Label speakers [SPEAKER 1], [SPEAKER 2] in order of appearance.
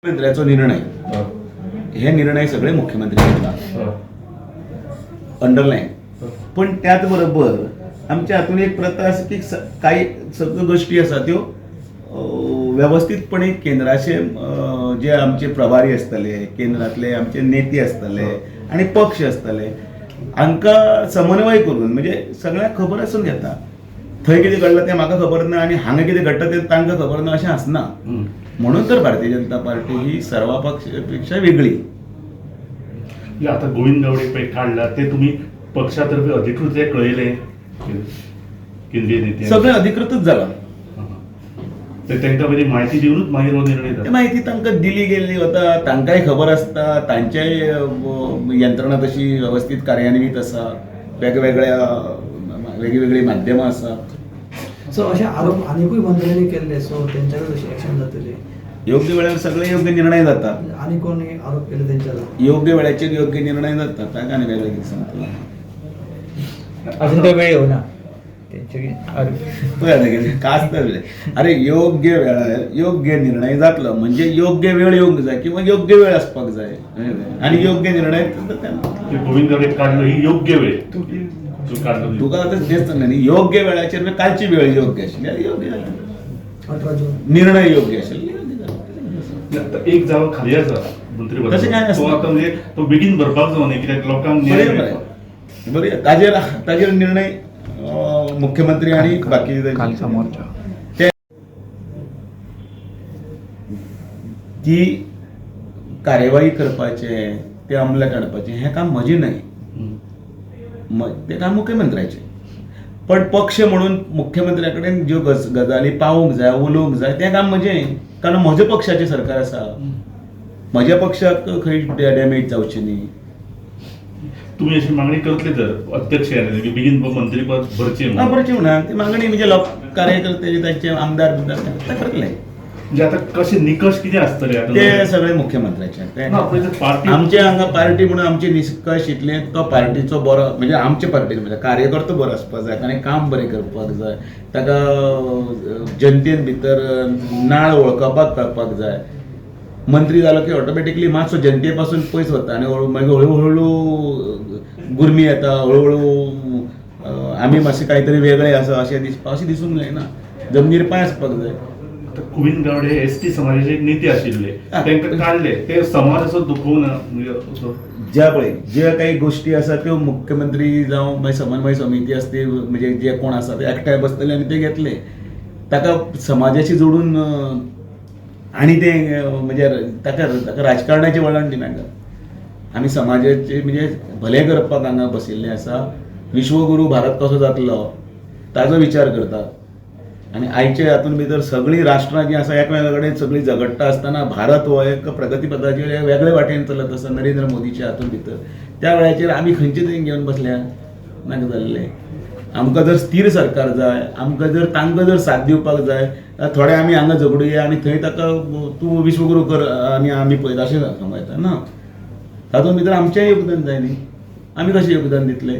[SPEAKER 1] मुख्यमंत्र्याचो निर्णय, हे निर्णय सगळे मुख्यमंत्री घेता, अंडरलायन. पण त्याच बरोबर आमच्या हातून एक प्रथा आसा की काही सगळ्यो गोश्टी आसा त्यो वेवस्थीतपणे केंद्राचे जे आमचे प्रभारी आसतले, केंद्रांतले आमचे नेते आसतले आनी पक्ष आसतले, हांकां समन्वय करून, म्हणजे सगळ्यांक खबर आसून घेता. थंय कितें घडलां तें म्हाका खबर ना आनी हांगा कितें घडटा तें तांकां खबर ना अशें आसना. म्हणून तर भारतीय जनता पार्टी ही सर्व पक्षापेक्षा वेगळी.
[SPEAKER 2] म्हणजे आता गोविंद गावडे पळय काडला ते तुम्ही पक्षातर्फे अधिकृत जे कळयले केंद्रीय नेते
[SPEAKER 1] सगळें अधिकृतच जालां.
[SPEAKER 2] ते तांकां पयलीं म्हायती दिवनूच मागीर हो निर्णय
[SPEAKER 1] ती
[SPEAKER 2] जाता.
[SPEAKER 1] माहिती तांकां दिली गेल्ली वता, तांकांय खबर आसता, तांच्याय यंत्रणा तशी वेवस्थीत कार्यान्वीत आसा, वेगवेगळ्या वेगवेगळीं माध्यमां आसा.
[SPEAKER 3] सो अशे आरोप आनिकूय मंत्र्यांनी केल्ले, सो तेंच्याकडेन अशी एक्शन जातली?
[SPEAKER 1] योग्य वेळार सगळे योग्य निर्णय जाता.
[SPEAKER 3] आनी कोणी आरोप केले तेंच्यार?
[SPEAKER 1] योग्य वेळाचेर योग्य निर्णय जाता. ताका आनी वेगळें कितें सांगतलो?
[SPEAKER 4] अजून तो वेळ येवना तेंचे.
[SPEAKER 1] पळय आतां कितें कास्त. अरे, योग्य वेळार योग्य निर्णय जातलो म्हणजे योग्य वेळ येवंक जाय किंवा योग्य वेळ आसपाक जाय आनी योग्य निर्णय तेन्ना.
[SPEAKER 2] ते गोविंद गावडे काडलो ही योग्य वेळ तू काडलो?
[SPEAKER 1] तुका आतां तेच सांगलें न्ही, योग्य वेळाचेर म्हणजे कालची वेळ योग्य आशिल्ली आनी योग्य जाली.
[SPEAKER 3] 18 जून.
[SPEAKER 1] निर्णय योग्य आशिल्ले, योग्य जालो.
[SPEAKER 2] आता एक जागो खाली आसा मंत्री.
[SPEAKER 1] तशें कांय नासता.
[SPEAKER 2] तो आता म्हणजे तो बेगीन भरपाक जावं न्ही, कित्याक लोकांक न्याय
[SPEAKER 1] बरें.
[SPEAKER 2] मेळपाक.
[SPEAKER 1] बरें बरें, ताजेर ताजेर निर्णय मुख्यमंत्री आणि बाकी
[SPEAKER 4] कालचा मोर्चा.
[SPEAKER 1] ते ती कार्यवाही करपाचें, ते अंमलात हाडपाचें हें काम म्हजें न्हय. तें काम मुख्यमंत्र्याचें. पण पक्ष म्हणून मुख्यमंत्र्या कडेन ज्यो गजाली पावोवंक जाय, उलोवंक जाय, तें काम म्हजें, कारण म्हज्या पक्षाचें सरकार आसा. म्हज्या पक्षाक खंय डॅमेज जावची न्ही.
[SPEAKER 2] तुम्ही अशी मागणी करतले तर अध्यक्ष येणार की बेगीन मंत्रीपद भरचें म्हणून?
[SPEAKER 1] बरें म्हणा, ती मागणी म्हणजे लोक कार्यकर्ते, तांचे आमदार बिमदार ते करतले.
[SPEAKER 2] म्हणजे आता कसे निकष कितें आसतले आता?
[SPEAKER 1] ते सगळे मुख्यमंत्र्याचे ते.
[SPEAKER 2] ना, पळय, पार्टी
[SPEAKER 1] आमचे हांगा पार्टी म्हणून आमचे निश्कर्श इतले, तो पार्टीचो बरो, म्हणजे आमचे पार्टीचो म्हणजे कार्यकर्तो बरो आसपाक जाय आनी काम बरें करपाक जाय, ताका जनतेन भितर नाळ वळखपाक कळपाक जाय. मंत्री जालो की ऑटोमॅटिकली मातसो जनते पासून पयस वता आनी मागीर हळू हळू गुरमी येता, हळू हळू आमी मातशें कांय तरी वेगळें आसा अशें दिसपा, अशें दिसूंक जायना. जमनीर पांय आसपाक जाय.
[SPEAKER 2] आता गोविंद गावडे हे एस टी समाजाचे एक नेते आशिल्ले, तांकां काडले ते समाज असो दुखोवना म्हणजे असो?
[SPEAKER 1] ज्या पळय, ज्या काही गोष्टी आसा त्यो मुख्यमंत्री जावं मागीर समन्वय समिती आसती, म्हणजे जे कोण आसा ते एकठांय बसतले आनी ते घेतले. ताका समाजाशी जोडून आनी ते म्हणजे ताका ताका राजकारणाचें वळण दिनाका. आमी समाजाचे म्हणजे भलें करपाक हांगा बशिल्ले आसा. विश्वगुरू भारत कसो जातलो ताजो विचार करता आनी आयचे हातून भितर सगळीं राष्ट्रां जीं आसा एकमेका कडेन सगळीं झगडटा आसतना भारत हो एक प्रगतीपथाचेर एक वेगळे वाटेन चलत आसा नरेंद्र मोदीच्या हातून भितर. त्या वेळाचेर आमी खंयचे थंय घेवन बसल्या नाका जाल्लें. आमकां जर स्थीर सरकार जाय, आमकां जर तांकां जर साथ दिवपाक जाय जाल्यार थोडे आमी हांगा झगडुया आनी थंय ताका तूं विश्वगुरू कर आनी आमी पळयता अशें सांगूं येता ना. तातूंत भितर आमचेंय योगदान जाय न्ही. आमी कशें योगदान दितले?